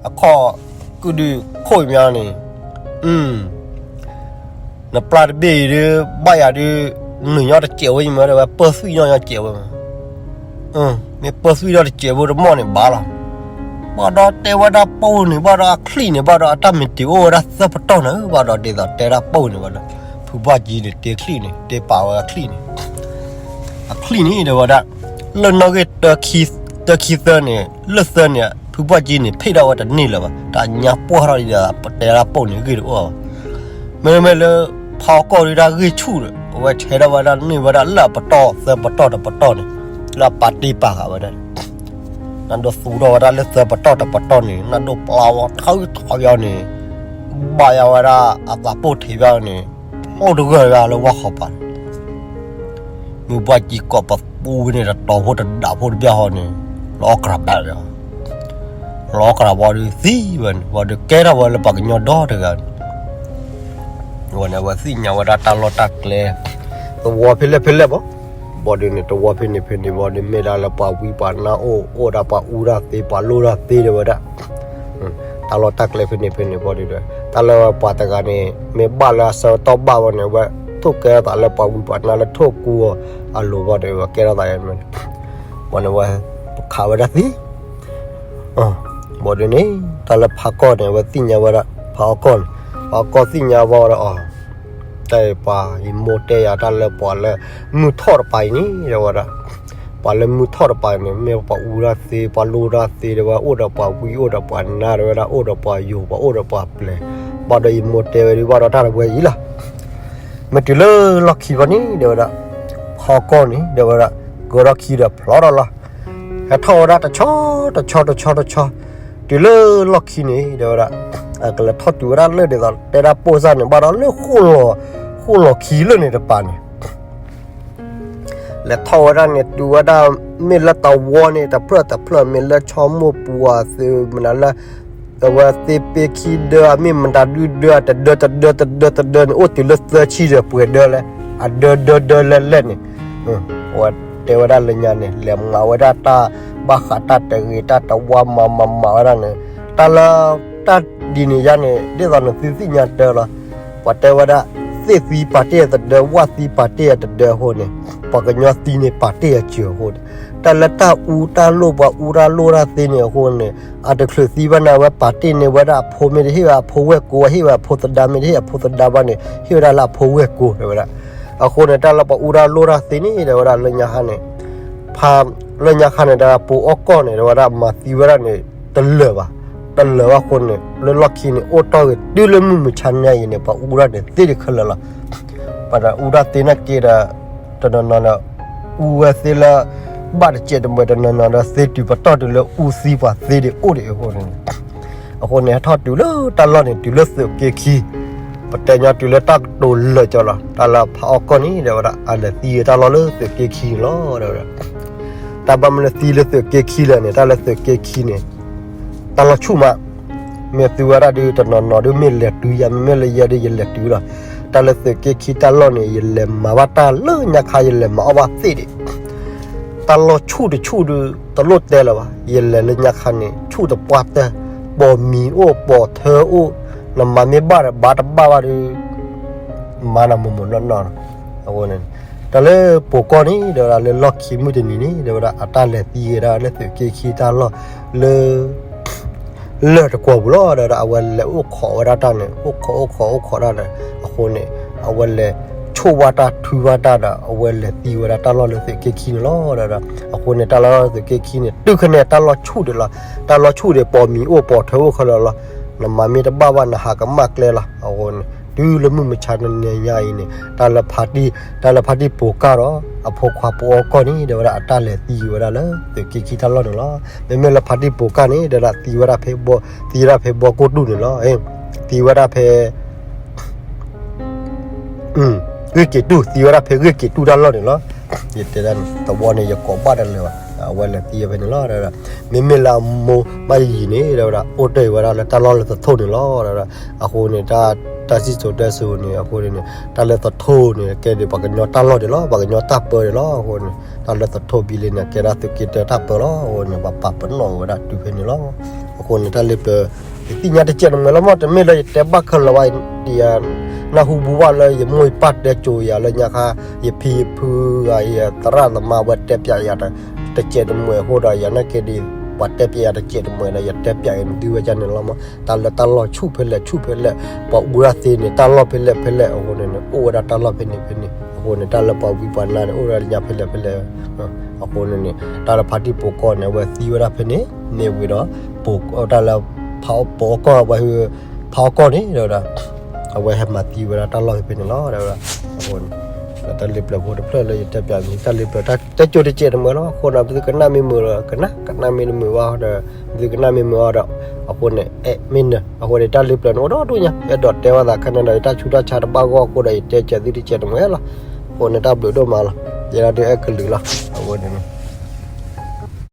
အခီၣ်ကုၢ်ဒုးခိၣ်မီန့ၣ်, နပျၢ်တဘ့ၣ်အံၤဒုး ဘၣ်ယၤဒုး နုာ်ညီတစဲးဝဲယမ့ၢ်ဒီးဝဲ ပၢသွံၣ်ညီညီစဲးဝဲမး, မ့ၢ်ပၢသွံၣ်ညီတစဲးဖိတမီၢ်န့ၣ်ဘၣ်လီၤ. ဘၣ်ဒီးတဲဝဲဒၣ်ပိၢ်န့ၣ် ဘၣ်ဒီးအချံၣ်န့ၣ် ဘၣ်ဒီးအတၢ်မ့ၢ်တ့ၤအိၣ်ဝဲဒၣ်သၢပတီၢ်န့ၣ် ဘၣ်ဒီးဒ်သိးတဲဒၣ်ပိၢ်န့ၣ်ဘၣ်ဒီး ဖုပှၢ်က့ၤန့ၣ် တ့ချံၣ်န့ၣ် တ့ပာ်ဝဲအချံၣ်န့ၣ် အချံၣ်န့ၣ် တဲဝဲဒၣ် လၢနီၣ်ဂံၢ် တၢခံသၢန့ၣ် လၢသၢန့ၣ် ဖုပှၢ်က့ၤန့ၣ် ဖ့ၣ်ထီၣ်ဝဲတန့ၢ်လၢၤဘၣ်, တၢ်ညါပှၢ်ထီၣ်ဒ်ဒီး ပတဲဒၣ်ပိၢ်န့ၣ်ဂ့ၢ်တအိၣ်ဘၣ်. မ့မ့ၢ်လၢ ဖးအီၣ်ကီၢ်ဒုးတၢ်ဂ့ၢ်ဆူၣ်ဒီး အဝဲဆဲးထီၣ်ဝဲဒၣ်န့ၢ်ဝဲဒၣ်လၢအပတီၢ်သၢပတီၢ်တပတီၢ်န့ၣ် လၢအပာ်တ့ၢ်ပာ်ဃာ်ဝဲဒၣ် နဒိသူထီၣ်ဝဲဒၣ်လၢသၢပတီၢ်တပတီၢ်န့ၣ် နဒိပျၢ်ဝဲထီထီၣ်ယီၤန့ၣ် ဘၣ်ယၤဝဲဒၣ်အသးပိၢ်ထံးဘၣ်န့ၣ် အိၣ်တဂၢၢ်တဂၤလၢဝၣ်ခီပၤန့ၣ် မ့ၢ်ပှၢ်က့ၤကိးပသူဝဲန့ၣ် တတီၤဖိတဒၣ်ဖိတဘျီဃီန့ၣ် လီၤအီၣ်ကရၢ်ဘၣ်ဝဲ လီၤအီၣ်ကရၢ်ဘၣ်ဒီးသံဝဲန့ၣ် ဘၣ်ဒီးကဲထီၣ်ဝဲလၢပှၤကညီဒီတဂၤန့ၣ် ဝဲန့ၣ် အဝဲသ့ၣ်ညါဝဲဒၣ်တၢ်လီၢ်တၢ်ကျဲ သဝီဖဲလဲၣ်ဖဲလဲၣ်ဘၣ်, ဘၣ်ဒီးန့ၣ် သဝီဖဲန့ၣ်ဖဲန့ၣ်ဘၣ်ဒီး မ့ၢ်ဒၣ်လၢပှၤဝံပှၤနါအိၣ် အိၣ်ဒၣ်ပှၤအူတၢ်သ့ ပှၤလိၣ်တၢ်သ့ဒီးဝဲဒၣ် တၢ်လီၢ်တၢ်ကျဲဖဲန့ၣ်ဖဲန့ၣ်ဘၣ်ဒီး တၢ်လၢပှၤတဂၤန့ၣ် မ့ၢ်ဘၣ်လၢအဆၢကတီၢ်ဘၣ်ဝဲန့ၣ် ဝဲထိၣ်ကဲထီၣ်သးလၢပှၤဝံပှၤနါလၢထိၣ်ကူအလိၤဘၣ်ဒီး ဝဲကဲထီၣ်သးန့ၣ် ဝဲန့ၣ်ဝဲ ပခးဝဲဒၣ်သံ ဘၣ်ဒီးန့ၣ် တၢ်လၢဖးကီၢ်န့ၣ် အဝဲသ့ၣ်ညါဝဲဒၣ် ဖးအီၣ်ကီၢ်န့ၣ် ဖးအီၣ်ကီၢ်သ့ၣ်ညါဘၣ်ဝဲဒၣ်အီၤ တၢ်ပှၤယမိၢ်တဲယၤတၢ်လၢပှၤလၢမုၢ်ထီၣ်တပၤအံၤန့ၣ် တဲဝဲဒၣ် ပှၤလၢမုၢ်ထီၣ်တပၤန့ၣ် မ့ၢ်ပှၤအူတၢ်သ့ ပှၤလိၣ်တၢ်သ့ တဲဝဲ အိၣ်ဒီးပှၤဝံ အိၣ်ဒီးပှၤနါ တဲဝဲဒၣ် အိၣ်ဒီးပှၤယိၤ ပှၤအိၣ်ဒီးပှၤပျဲၤ ဘၣ်ဒီးယမိၢ်တဲဝဲဒၣ် ဘၣ်ဒီးတၢ်တဝဲအံၤလီၤ မ့ၢ်တုၤလၢလီၢ်ခံဘၣ်န့ၣ် တဲဝဲဒၣ် ဖးအီၣ်ကီၢ်န့ၣ် တဲဝဲဒၣ် ကၢထီၣ်ခံဒီးဖျီထီၣ်လီၤ ဟဲထီၣ်ဝဲဒၣ်တဆီ တဆီ တဆီ တဆီ တုၤလၢလီၢ်ခံန့ၣ် တဲဝဲဒၣ် အကလဲၤထီၣ်တုၤဝဲဒၣ်လၢဒ်သိးတဲဒၣ်ပိၢ်စၢ်န့ၣ် ဘၣ်ဒီးလၢ ဃိၣ်လီၤခံလၢန့ၣ်တပၤန့ၣ် လဲၤထီၣ်ဝဲဒၣ်န့ၣ် တုၤဝဲဒၣ် မ့ၢ်လၢတဝီန့ၣ် တဖျၢၣ်တဖျၢၣ် မ့ၢ်လၢဆီမိၢ်ပူၤအသုး မနုၤလၢ အဝဲသ့ၣ်ပ့ခံဒၢ အမ့ၢ်မတၤဒုဒၢ အတဒၢတဒၢတဒၢတဒၢန့ၣ် အိၣ်တုၤလၢသၢဆံဒီးပှဲၤဒၢလဲၣ် အဒၢဒၢဒၢလဲၣ်လဲၣ်န့ၣ် အဝဲတဲဝဲဒၣ်လၢညါန့ၣ် လဲၤမၤဝဲဒၣ်တၢ်ဘၣ်ဃးတၢ်တဂ့ၤ တၢ်တဝါမၤမၤမၤဝဲဒၣ်န့ၣ် တၢ်လၢ တၢ်ဒ်န့ၣ်ယါန့ၣ် ဒ်သိးနသုသ့ၣ်ညါတၢ်လီၤ ပှၤတဲဝဲဒၣ် သ့ၣ်သံပာ်တ့ၢ်အတဒၢ ဝၣ်သံပာ်တ့ၢ်အတဒၢအဃိန့ၣ် ပှၤကညီသံန့ၣ်ပာ်တ့ၢ်အစၢၤအဃိန့ၣ် တၢ်လၢတၢ်အူတၢ်လိၣ် ပှၤအူတၢ်လိၣ်တၢ်သ့န့ၣ်အဃိန့ၣ် အတချုးသံဘၣ်န့ၣ် အဝဲပာ်တ့ၢ်န့ၢ်ဝဲဒၣ်အဖိ မ့ၢ်တဟ့ၣ်ဝဲအဖိဝဲၢ်ကိ ဟ့ၣ်ဝဲအဖိသဒါ မ့ၢ်တဟ့ၣ်အဖိသဒါဘၣ်န့ၣ် ဟ့ၣ်ဝဲဒၣ်လၢအဖိဝဲၢ်ကိ တဲဝဲဒၣ် အဃိန့ၣ် တၢ်လၢပှၤအူတၢ်လိၣ်တၢ်သ့န့ၣ် တဲဝဲဒၣ်လၢညါခါန့ၣ် ဖး လၢညါခါန့ၣ် တၢ်ပှၤအီၣ်ကီၢ်န့ၣ် တဲဝဲဒၣ်မၤသံဝဲဒၣ်န့ၣ် တလၢာ်ဘၣ် တလၢာ်ဘၣ်အဃိန့ၣ် လၢလီၢ်ခံန့ၣ် အိၣ်တ့ၢ်ဂ့ၤ တုၤလၢမုၢ်မဆါညါအံၤန့ၣ် ပှၤအူတၢ်န့ၣ်သ့ဒံးခဲလၢာ်လီၤ ပှၤအူတၢ်သ့နာ်က့ဒီး တနီၤနီၤဒီး အူဝဲသ့လၢ ဘၣ်တစဲးတမှဲၤ တနီၤနီၤဒီး သ့တုၤပတီၢ်တုၤလၢအူသံပှၤသ့ဒံးအိၣ်ဒံးအဃိန့ၣ် အဃိန့ၣ် ဟဲထီၣ်တုၤလၢတၢ်လီၢ်န့ၣ် တုၤလၢသုးက့ခံ ပတဲညီတုၤလၢတၢ်ကတိၤလၢာ်ကၠီလီၤ တၢ်လၢဖးအီၣ်ကီၢ်န့ၣ် တဲဝဲဒၣ် အလဲၤသံတၢ်လီၢ်လၢသုးက့ခံန့ၣ်လီၤ တဲဝဲဒၣ် တၢ်ဘၣ်မနုၤသံလၢသုးက့ခံလဲၣ်န့ၣ် တၢ်လၢသုးက့ခံန့ၣ် တၢ်လီၢ်ဆူၣ်မး မ့ၢ်သုဝဲဒၣ်ဒုး တနီၤနီၤဒုး မ့ၢ်လဲၤတုၤယၤ မ့မ့ၢ်လၢယဲဒုး ယလဲၤတုၤလီၤ တၢ်လၢသုးက့ခံတၢ်လီၢ်န့ၣ် ယလဲၤမၤဘၣ်တၢ်လၢညါခါ ယလဲၤမၤအီၣ်ဘၣ်သ့ဒံး တၢ်လီၢ်ဆူၣ်တဆူၣ်ဒုး တလိၣ်တဲလၢၤဘၣ် ယလဲၤလၢညါခါန့ၣ် ဆူၣ်တပှၢ်တၢၢ် ပိာ်မံၤအိၣ် ပိာ်ထၢအိၣ် နမၤမ့ၢ်ဘၣ်ဒီး ဘၣ်တဘၣ်ဘၣ်ဒီး မၤနၤမိၢ်မိၢ်နီၢ်နီၢ်လီၤ အဃိန့ၣ် တၢ်လၢပှၤကီၢ်န့ၣ် တဲဝဲဒၣ်လၢလီၢ်ခံမုၢ်တနံၤန့ၣ် တဲဝဲဒၣ် အတၢ်လဲၤသံဝဲဒၣ်လၢသုးက့ခံတၢ်လီၢ်လၢ လၢၢ်တကွီၢ်ပူၤလီၤ တဲဝဲဒၣ် အဝဲလဲၤအိၣ်ခိးဝဲဒၣ်တၢ်န့ၣ် အိၣ်ခိးအိၣ်ခိးအိၣ်ခိးတၢ်ဒီး အဃိန့ၣ် အဝဲလဲၤဆိၣ်ဘၣ်တၢ်ထုဘၣ်တၢ်ဒီး အဝဲလဲၤသံဝဲဒၣ်တၢ်လီၢ်လၢသုးက့ခံန့ၣ်လီၤ တဲဝဲဒၣ် အဃိန့ၣ် တၢ်လီၢ်လၢသုးက့ခံန့ၣ် တုၤခဲန့ၣ် တၢ်လီၢ်ဆူၣ်ဒံးလီၤ တၢ်လီၢ်ဆူၣ်ဒံး ပိာ်မံၤအိၣ် ပိာ်ထၢအိၣ်ခဲလၢာ်လီၤ နမၤမ့ၢ်တဘၣ်ဘၣ် နဟးကမၣ်ကျဲလီၤ. အဃိန့ၣ် တုၤလၢမုၢ်မဆါတနံၤညါအံၤန့ၣ် တၢ်လၢဖါတံၢ် တၢ်လၢဖါတံၢ်ပိာ်ကၢ်ဒီး အဖိခွါပိာ်အီကီၢ်န့ၣ် ဒီးဝဲဒၣ်အတၢ်လဲၤသံဝဲဒၣ်လၢ သုးက့ခံတၢ်လီၢ်န့ၣ်လီၤ. မ့မ့ၢ်လၢဖါတံၢ်ပိာ်ကၢ်န့ၣ် ဒီးသံဝဲဒၣ်ဖဲဘီ သံဝဲဒၣ်ဖဲဘီကိၢ်တူၢ်န့ၣ်လီၤ. သံဝဲဒၣ်ဖဲ ဂ့ၢ်က့ၤတူၢ် သံဝဲဒၣ်ဖဲဂ့ၢ်က့ၤတူၢ်တၢ်လီၢ်န့ၣ်လီၤ. ယတဲဒၣ်န့ၣ် သဝီန့ၣ် ယကိးဘၣ်တလၢာ်ဘၣ်, အဝဲလဲၤသံဖဲန့ၣ်လီၤ. မ့မ့ၢ်လၢအမိၢ်ဘၣ်ယံၤန့ၣ် ဒီးဝဲဒၣ် အိၣ်တ့ၢ်ဝဲဒၣ်လၢတၢ်လီၢ်လၢသထူၣ်န့ၣ်လီၤ. ဒီးဝဲဒၣ် အဃိန့ၣ် တၢ် တၢ်စံၣ်စိၤတဲစိၤန့ၣ် အဃိန့ၣ် တၢ်လၢသထူၣ်န့ၣ် ကဲဒ်ပှၤကညီတၢ်လီၢ်ဒံးလီၤ, ပှၤကညီတၢ်ပၢဒံးလီၤ. အဃိန့ၣ် တၢ်လၢသထူၣ်ဘံလံန့ၣ် ကဲဒၣ်သုးက့တၢတၢ်ပၢလီၤ. အဃိန့ၣ် ပှၤပာ်ပနီၣ်ဝဲဒၣ်တုၤဖဲန့ၣ်လီၤ. အဃိန့ၣ် တၢ်လၢပျၢၤ ယသ့ၣ်ညါတကဲးတမှဲၤလီၤမး, တမ့ၢ်လၢယတဲဘၣ်ခဲလၢာ်ဘၣ်, ယနၢ်ဟူဘူးဘၣ်လၢယမိၢ်ယပၢ်တဲကိၤယၤလၢညါခါ, ယဖံယဖုဂၤ ယသရၣ်သမါဝဲတဲပၠးယၤတကဲးတမှဲၤအဃိဒီး ယၤနာ်က့ဒီး ပှၤတဲပၠးယၤတကဲးတမှဲၤဒီး ယတဲပၠးအံၤဒုးဝဲဒ်န့ၣ်လီၤမး. တၢ်လၢတၢ်လီၢ်ဆူၣ်ဖဲလဲၣ်ဆူၣ်ဖဲလဲၣ်, ပှၤအူရၢ်သ့န့ၣ် တၢ်လီၢ်ဖဲလဲၣ်ဖဲလဲၣ်အဃိန့ၣ်န့ၣ် အိၣ်ဝဲဒၣ်တၢ်လီၢ်ဖဲန့ၣ်ဖဲန့ၣ်အဃိန့ၣ် တၢ်လၢပှၤဝံပှၤနါန့ၣ် အိၣ်ဝဲဒၣ်ညါဖဲလဲၣ်ဖဲလဲၣ် အဃိန့ၣ်န့ၣ် တၢ်လၢဖါတံၢ်ပိာ်ကီၢ်န့ၣ် အဝဲသံဝဲဒၣ်ဖဲန့ၣ်, မ့ၢ်ဝံၤဒီး တၢ်လၢ ဖါအီကီၢ် အဝဲ ဖါအီကီၢ်န့ၣ်ဒီး အဝဲဟဲမၤသံဝဲဒၣ်တၢ်လီၢ်ဖဲန့ၣ်လီၤ. အဃိန့ၣ် တၢ်လၢပျၢၤဖိတဖျၢၣ်လၢယတဲပၠးန့ၣ် တၢ်လၢပျၢၤ တဲကိၤတကဲးတမှဲၤလီၤ. အဃိန့ၣ် ပသုကနၣ်မ့ၢ်မုာ်ဒီးကနၣ်, ကနၣ်မ့ၢ်တမုာ်ဘၣ်ဒီး ပသုကနၣ်မ့ၢ်မုာ်အီၤဒီး အဃိန့ၣ် အဲၣ်မ့ၢ်နၢၤ အဃိန့ၣ် တၢ်လၢပျၢၤန့ၣ် အိၣ်ဒီဒူၣ်ညါ အဲၣ်ဒိးတဲဘၣ်သးခဲန့ၣ်ဒီး ယတၢ်ဆူးတၢ်ဆါတဘၣ်ဂီၢ်အဃိဒီး ယတဲကဲးသုတကဲးတမှဲၤလီၤ. အဃိန့ၣ် တၢ်ဘျုးဒိၣ်မးလီၤ. ယဲဒၣ်ဒုးအဲၣ်ကလုာ်လီၤ. အဃိန့ၣ်